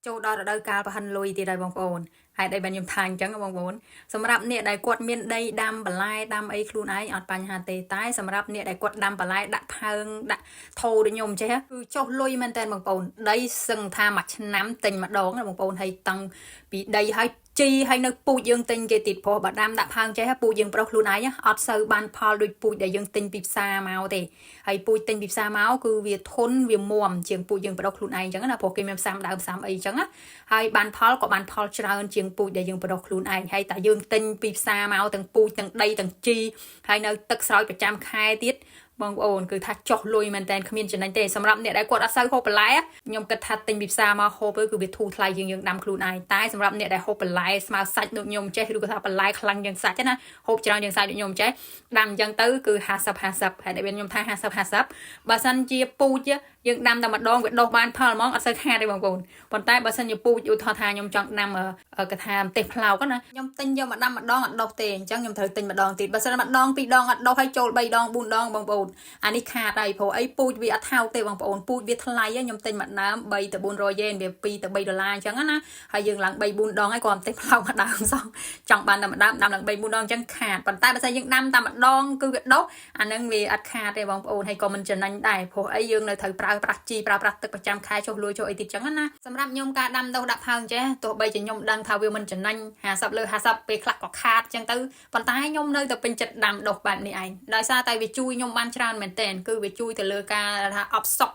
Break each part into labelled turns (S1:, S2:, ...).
S1: ចូលដល់រដូវកាលប្រហិនលុយទៀតហើយបងប្អូនហេតុអីបានខ្ញុំថាអញ្ចឹងបងប្អូនសម្រាប់អ្នកដែលគាត់មានដីដាំបន្លែដាំអីខ្លួនឯងអត់បញ្ហាទេតែសម្រាប់អ្នកដែលគាត់ដាំបន្លែដាក់ផើងដាក់ថោដូចខ្ញុំចេះគឺចុះលុយមែនតើបងប្អូនដីសឹងថាមួយឆ្នាំទិញម្ដងណាបងប្អូនហើយតាំងពីដីហើយជីហើយនៅពូជយើងទិញគេទៀតព្រោះបើដាំដាក់ផើងចេះពូជយើងប្រុសខ្លួនឯងអត់សូវបានផលដូចពូជដែលយើងទិញពីផ្សារមកទេហើយពូជទិញពីផ្សារមកគឺវាធន់វាមាំជាងពូជយើងប្រុសខ្លួនឯងអញ្ចឹងណាព្រោះគេមានផ្សាំដើមផ្សាំអីអញ្ចឹងណាហើយបានផលក៏បានផលច្រើនជាងពូជដែលយើងប្រុសខ្លួនឯងហើយតែយើងទិញពីផ្សារមកទាំងពូជទាំងដីទាំងជីហើយនៅទឹកស្រោចប្រចាំខែទៀតបងប្អូនគឺថាចុះលុយមែនតើគ្មានចំណេញទេសម្រាប់អ្នកដែលគាត់អត់សូវហូបបន្លែខ្ញុំគិតថាទិញពីផ្សារមកហូបគឺវាធូរថ្លៃជាងយើងដាំខ្លួនឯងតែសម្រាប់អ្នកដែលហូបបន្លែស្មើសាច់ដូចខ្ញុំចេះឬក៏ថាបន្លែខ្លាំងជាងសាច់ណាហូបច្រើនជាងសាច់ដូចខ្ញុំចេះដាំអញ្ចឹងទៅគឺ50 50ហើយដែលខ្ញុំថា50 50បើសិនជាពូជយើងដាំតែម្ដងវាដុះបានផលហ្មងអត់សូវខាតទេបងប្អូនប៉ុន្តែបើសិនជាពូជឧទាហរណ៍ថាខ្ញុំចង់ដាំកថាម្ទេសផ្លោកណាខ្ញុំទិញយកម្ដងម្ដងអត់ដុះទេអញ្ចឹងខ្ញុំត្រូវទិញម្ដងទៀតបើសិនម្ដងពីរដងអត់ដុះហើយចូល3ដង4ដងបងប្អូនអានេះខាតហើយព្រោះអីពូជវាអត់ថោកទេបងប្អូនពូជវាថ្លៃខ្ញុំទិញមួយដើម3ទៅ400យេនវា2ទៅ3ដុល្លារអញ្ចឹងណាហើយយើងឡើង3 4ដងហើយក៏ម្ទេសផ្លោកម្ដើមសោះចង់បានតែម្ដើមដាំឡើង3 4ដងអញ្ចឹងខាតប៉ុន្តែបើសិនយើងដាំតែម្ដងគឺវាដុះអានឹងវាអត់ខាតទេបងប្អូនហើយក៏មិនចំណេញដែរព្រោះអីយើងនៅត្រូវប្រើប្រាស់ជីប្រើប្រាស់ទឹកប្រចាំខែចុះលួយចុះអីទៀតចឹងណាសម្រាប់ខ្ញុំការដាំដុះដាក់ផើងចេះទោះបីជាខ្ញុំដឹងថាវាមិនចំណេញ50លើ50ពេលខ្លះក៏ខាតចឹងទៅប៉ុន្តែខ្ញុំនៅតែពេញចិត្តដាំដុះបែបនេះឯងដោយសារតែវាជួយខ្ញុំបានច្រើនមែនទែនគឺវាជួយទៅលើការថាអផ្សុក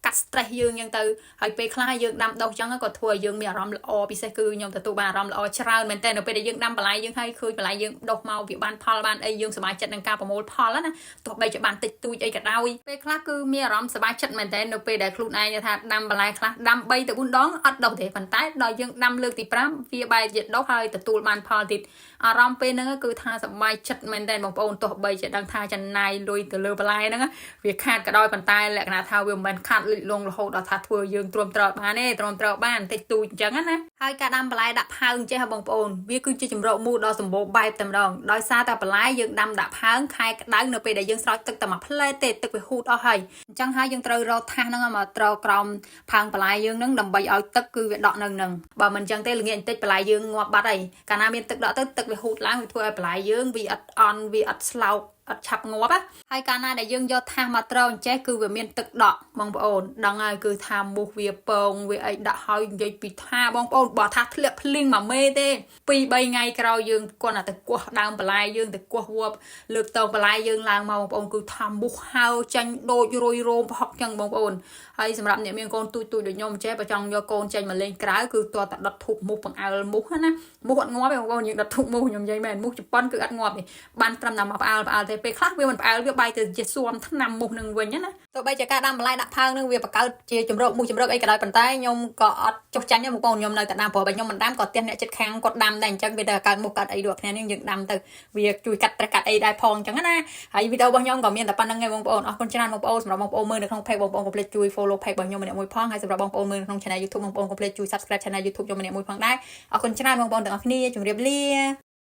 S1: កាត់ stress យើងអញ្ចឹងទៅហើយពេលខ្លះយើងដាំដុះអញ្ចឹងក៏ធ្វើឲ្យយើងមានអារម្មណ៍ល្អពិសេសគឺខ្ញុំទទួលបានអារម្មណ៍ល្អច្រើនមែនតើនៅពេលដែលយើងដាំបន្លែយើងហើយឃើញបន្លែយើងដុះមកវាបានផលបានអីយើងសប្បាយចិត្តនឹងការប្រមូលផលណាទោះបីជាបានតិចតួចអីក៏ដោយពេលខ្លះគឺមានអារម្មណ៍សប្បាយចិត្តមែនតើនៅពេលដែលខ្លួនឯងថាដាំបន្លែខ្លះដាំ3ទៅ4ដងអត់ដុះទេប៉ុន្តែដល់យើងដាំលើកទី5វាបែរជាដុះហើយទទួលបានផលទៀតអារម្មណ៍ពេលហ្នឹងគឺថាសប្បាយចិត្តមែនតើបងប្អូនទោះបីជាដឹងថាចំណាយលុយទៅលើបន្លែហ្នឹងវាខាតក៏ដោយប៉ុន្តែលក្ខណៈថាវាមិនមែនខាតលិចលងរហូតដល់ថាធ្វើយើងទ្រាំទ្របានទេទ្រាំទ្របានតិចតួចអញ្ចឹងណាហើយការដាំបន្លែដាក់ផើងចេះបងប្អូនវាគឺជាជំរកមូលដ៏សម្បូរបែបតែម្ដងដោយសារតែបន្លែយើងដាំដាក់ផើងខែក្តៅនៅពេលដែលយើងស្រោចទឹកតែមួយផ្លែទេទឹកវាហូតអស់ហើយអញ្ចឹងហើយយើងត្រូវរកថាសហ្នឹងមកត្រក្រោមផើងបន្លែយើងហ្នឹងដើម្បីឲ្យទឹកគឺវាដក់នៅនឹងបើមិនអញ្ចឹងទេល្ងាចបន្តិចបន្លែយើងងាប់បាត់ហើយកាលណាមានទឹកដក់ទៅទឹកវាហូតឡើងវាធ្វើឲ្យបន្លែយើងវាអត់អន់វាអត់ស្លោកអត់ឆាប់ងាប់ណាហើយកាលណាដែលយើងយកថាសមកត្រអញ្ចេះគឺវាមានទឹកដក់បងប្អូនដឹងហើយគឺថាមូសវាពងវាអីដាក់ហើយនិយាយពីថាបងប្អូនបើថាធ្លាក់ភ្លៀងមួយមេទេ2 3ថ្ងៃក្រោយយើងគាត់តែទៅគោះដើមបន្លែយើងទៅគោះវប់លើកតងបន្លែយើងឡើងមកបងប្អូនគឺថាមូសហើចាញ់ដូចរុយរោមប្រហុកចឹងបងប្អូនហើយសម្រាប់អ្នកមានកូនទូចទូចដូចខ្ញុំចេះបើចង់យកកូនចេញមកលេងក្រៅគឺតើតដុតធូបមូសបង្អើលមូសណាមូសអត់ងាប់ទេបងប្អូនយើងដុតធូបមូសខ្ញុំនិយាយមែនមូសជប៉ុនគឺអត់ងាប់ទេបានត្រឹមតែមកផ្អើលផ្អើលទេពេលខ្លះវាមិនផ្អើលវាបែរទៅជាស៊ាំថ្នាំមូសនឹងវិញណាទោះបីជាការដាំបន្លែដាក់ផើងនឹងវាបង្កើតជាជំរកមូសជំរកអីក៏ដោយប៉ុន្តែខ្ញុំក៏អត់ចុះចាញ់ទេបងប្អូនខ្ញុំនៅតែដាំព្រោះបើខ្ញុំមិនដាំក៏ផ្ទះអ្នកជិតខាងគាត់ដាំដែរអញ្ចឹងវាទៅកើតមូសកើតអីដូចគ្នានេះយើងដាំទៅវាជួយកាត់ត្រេះកាត់អីដែរផងអញ្ចឹងណាហើយវីដេអូរបស់ខ្ញុំក៏មានតែប៉ុណ្្នឹងឯងបងប្អូនអរគុណច្រើនបងប្អូនសម្រាប់បងប្អូនមើលនៅក្នុង page បងប្អូនកុំភ្លេចជួយ follow page របស់ខ្ញុំម្នាក់មួយផងហើយសម្រាប់បងប្អូនមើលនៅក្នុង channel YouTube បងប្អូនកុំភ្លេចជួយ subscribe channel YouTube ខ្ញុំម្នាក់មួយផងដែរអរគុណច្រើនបងប្អូនទាំងអស់គ្នាជម្រាបលា។